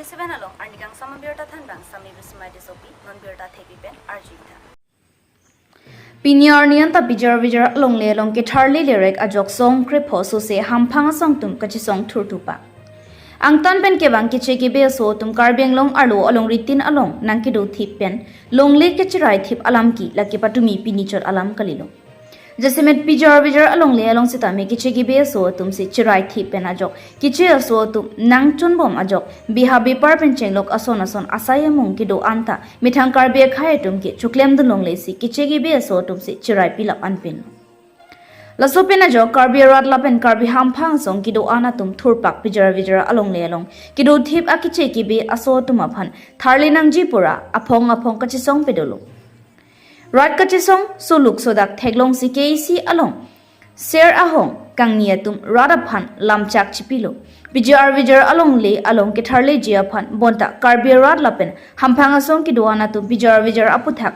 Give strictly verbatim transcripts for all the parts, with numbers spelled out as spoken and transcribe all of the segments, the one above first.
Seven along arni kangsam abirta thanbang Sami Bismai Tissopi, non birta thepi pen arjuitha. Pini arni anta Pijar Vijar alongle along ketharli lerek ajok song krepho sose hamphang asong atum kachisong thurthupa. Angtan pen kevang keche kebe aso atum Karbi Anglong arlo alongri tin along nangkedo thip pen longle kachirai thip alam ke lake patumi pini chot alam kalilo. Jasemet Pijar Vijar alongle along sitame keche kebe aso atum si chirai thip pen ajok keche aso atum nangchunbom ajok biha bipar pen chenglok ason ason asai amung kedo anta methang Karbi akhei atum ke choklemdun longle si keche kebe aso atum si chirai pilap anpin. Laso pen ajok Karbi arat lapen Karbi hamphang asong kedo-an atum thurpak Pijar Vijar alongle along kedo thip akeche kebe aso atum aphan tharli nangji pura aphong aphong kachisong pedolo. Rat kachisong suluk sodak theklong si K A C along ser ahong kangni atum rat aphan lamchak chipilo. Pijar Vijar alongle along ketharliji aphan bonta Karbi rat lapen hamphang asong kedo-an atum Pijar Vijar aputhak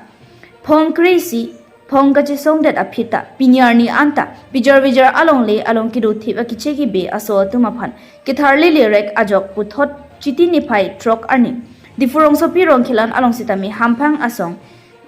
phongkre si phong kachisongdet aphi ta pini arni anta Pijar Vijar alongle along kedo thip akeche kebe aso atum aphan ketharli lerek ajok puthot Chiti niphai throk arni Diphu rongsopi Rongkhelan along sitame hamphang asong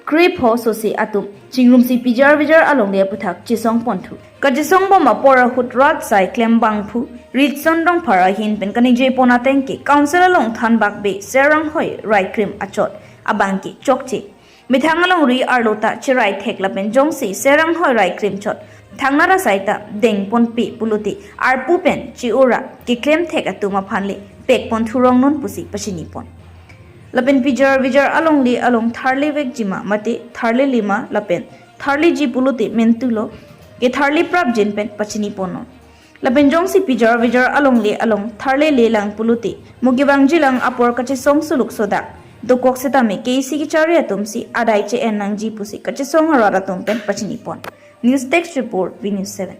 krepho sose atum chingrumsi Pijar Vijar alongle aputhak chisong ponthu. Kachisongbom apor ahut rat sai klembangphu Ritson Rongphar ahin pen kaningje pon ateng ke council along thanbak be ser anghoi raikrim achot abang ke chokche. Methang alongri arlo ta chirai thek lapen jongsi ser anghoi raikrim chot thangnat asai ta dengponpe pulote arpu pen chi-ura keklem thek atum aphan le pekpon thurong non pusi pachini pon. Lapen Pijar Vijar alongle along tharli vekjima mate tharli lima lapen tharliji pulote mentulo ketharli prapjin pen pachini pon non. Lapen jongsi Pijar Vijar alongle along tharli lelang pulote mo kevangjilang apor kachisong suluk sodak dokok sitame K A C kechari atum si adai che-en nangji pusi kachisong arat atum pen pachini pon. News Desk Report, V News seven.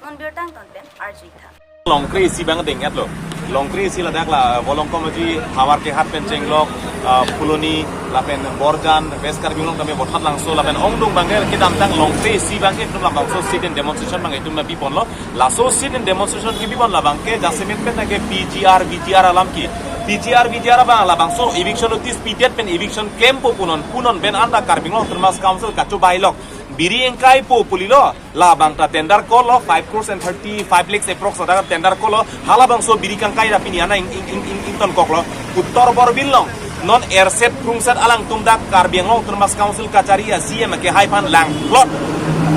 Non birta angton pen arjuitha. Longkre isi abang deng-etlo. Longkre isi ladak la Volongkom aji Howraghat pen chenglok, ah, Phuloni lapen Borjan, West Karbi Anglong tame Bothatlangso lapen ongdung abang ke kedamtang Longkre isi abang ke itum labangso sit-in demonstration abang itum nangpiponlo. Laso sit-in demonstration kepipon labang ke jasemet pen ke P G R, V G R alam ke. P G R, V G R abang labangso eviction notice pidet pen eviction klempo punon, punon pen anta Karbi Anglong Autonomous Council kachobai lok. Biri ingkaipo pulilo. Labang ta tender call lo, five crores and thirty-five lakhs approx ada tender call lo. Halabangso biri kangkai ra pini ana ing, ing, ing, ing, ingtonkoklo. Uttor Borbil along non erset krungset alangtum dak Karbi Anglong Autonomous Council kachari a C E M akehai aphan langplot.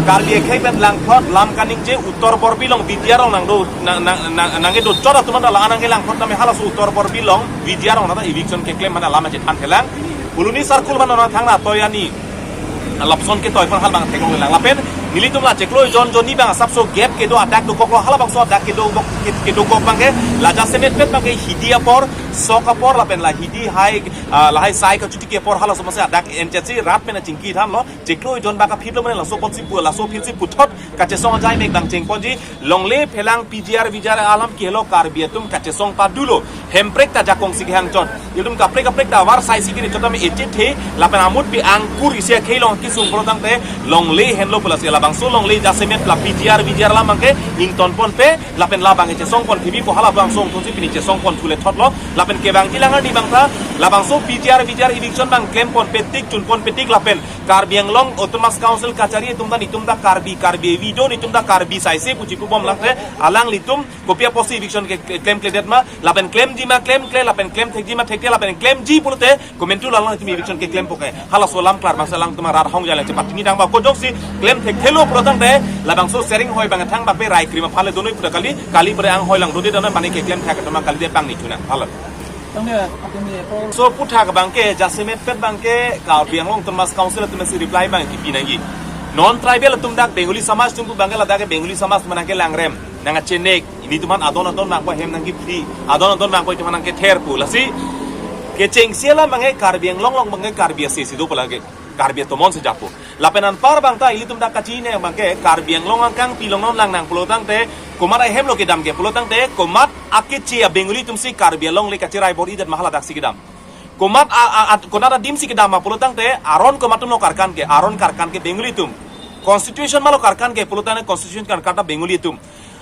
Karbi akhei pen langplot, lam kaningje Uttor Borbil along V G R along nangdo, nang, nang, nang, nangkedo chot atum anta la-an nangkelangplot tame halaso Uttor Borbil along V G R along nata eviction keklem mana lam achethan thelang. Phuloni circle mana nang thangna toyani lapson ketoi aphan halabang theklonglelang lapen nelitum la chiklo jon jonni abang asapso gap kedo adak dokoklo, halabangso adak kedo kok, ke-, kedokok abang ke la jasemet pen abang ke hidi apor, sok apor lapen la hidi hai, ah, lahai sai kachotiki apor halaso masi adak enchesi rat pen achingki thanlo, chiklo jon abang kaphitlo mane laso apotsi pu, laso apotsi puthot kachesong ajai mek abang chengponji. Longle phelang P G R V G R alam ke helo Karbi atum kachesong padulo. Hemprek ta jakong si kehang chot. Itum kaprek kaprek ta war sai si kini chot tame echethe lapen amut pi angkur isi akhei along kesung pulo tangte longle henlo pu lasi labangso longle jasemet la P G R V G R alam abang ke ingtonponpe lapen labang kechesongpon pipipo halabangso ingtonsi pini chesongpon thule thotlo lapen kevangjilang arni abang ta labangso P G R V G R eviction abang klemponpe tik chunponpe tik lapen Karbi Anglong Autonomous Council kachari atum ta nitum ta Karbi, Karbi avi do nitum ta Karbi saise puji pubom lake alanglitum kopi apotsi eviction ke, ke, klemkledet ma, lapen klemji ma klemkle, lapen klemthekji ma thekthe, lapen klemji pulote komantu alanglitum eviction keklempo ke. Halaso alam klar abangsi alangtum arat hong jalan chepat tingni dang ba ko jongsi klemthekthelo pulo tangte labangso ser anghoi abang thangbak pe raikrim aphan le donoi puta kali, kali pore anghoi lang dode dana mane keklemthek atum kalidet abang ni chuna. Halo. Tangte atum ni apor. So aputhak abang ke jasemet pen abang ke Karbi Anglong Autonomous Council atum si reply abang kipi nangji. Non tribal atum dak Bengali samaj atum pu abang ke ladak ke Bengali samaj atum nangkelangrem, nangkachenek, nelitum aphan adon adon abang ko hem nangkiphi, adon adon abang ko itum aphan nangkether pu. Lasi kechengsi alam abang ke Karbi Anglong along abang ke Karbi ase si do pu lake, Karbi atomon si japo. Lapen anpar abang ta ilitum dak kachini abang ke Karbi Anglong angkang pilong non lang nang pulo tangte komat ahem lo kedam ke pulo tangte komat akeche a Bengali atum si Karbi alongle kachirai bor-idet ma haladak si kedam. Komat a, a, a, komat adim si kedam ma pulo tangte aron komat atum lo karkan ke, aron karkan ke Bengali atum. Constitution ma lo karkan ke pulo tangte constitution karkan ta Bengali atum.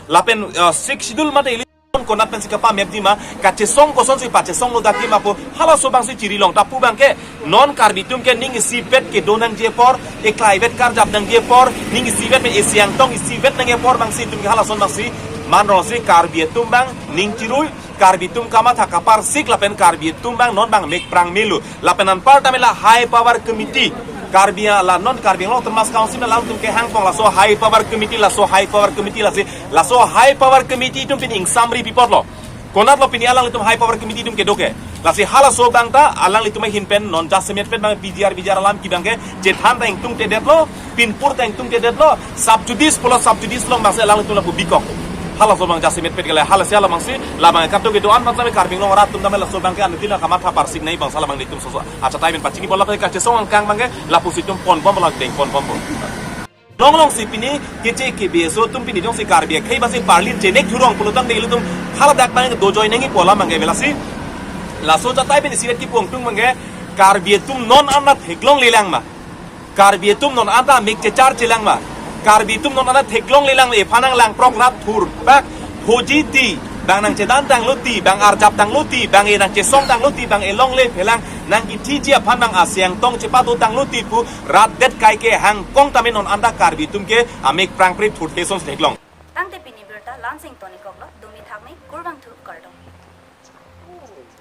Lapen, uh, Sixth Schedule mate ili konat pensi kapamepji ma, kachesong kosonsi pachesonglo dakji ma pu halaso abangsi chiri long. Ta pu abangke non Karbi atum ke ning isivet kedo nangji apor, eklaivet karjap nangji apor, ning isivet me esi angtong isivet nangji apor abangsi itum ke halason abangsi manrongsi Karbi atum abang ning chirui, Karbi atum kamatha kaparsik lapen Karbi atum abang non abang mek prang melo. Lapen anparta me la High Power Committee, Karbi a la non Karbi Anglong Autonomous Council alangtum kehangpon laso High Power Committee, laso High Power Committee lasi, laso High Power Committee atum pini ingsamri pi apotlo. Konatlo pini alanglitum High Power Committee atum kedo ke? Lasi halaso abang ta alanglitum ahin pen non jasemet pen abang P G R, P G R alam kebi abangke chethan ta ingtungtedetlo, pinpur ta ingtungtedetlo, sub judice pulo sub judice along abangsi alanglitum lapu bikok. Halaso abang jasemet pen ke la, halasi hala abangsi, la abang kato kedo-an abang tame Karbi Anglong arat atum tame laso abangke anuttin kamatha parsik nangji abang sala abang nelitum soso. Acha tai pen pachini bola kachesong angkang abangke, lapusi itum ponbomlo, deng ponbomlo. Longlongsi pini keche ke B S O atum pini jongsi Karbi akhei abangsi parlin chenek thurong pulo tangte ilitum haladak abang dojoi nangji pu alam abangke velasi. Laso achatai pen isivet kipu angtung abangke, Karbi atum non anat theklonglelang ma? Karbi atum non anta mek checharchelang ma? Karbi atum non anta theklonglelang ma, ephan nang langprok rat thurpak, hoji ti, bang nangchedantanglo ti, bang arjaptanglo ti, bang e nangchesongtanglo ti, bang e longle phelang nangkithiji aphan bang esi angtong chepadotanglo ti pu rat det kai kehangkong tame non anta Karbi atum ke amek prangpre thurthe asonsi theklong. Tangte pini birta la-ansi ingtonikoklo, dumi thakme, kurvangthu, kardom.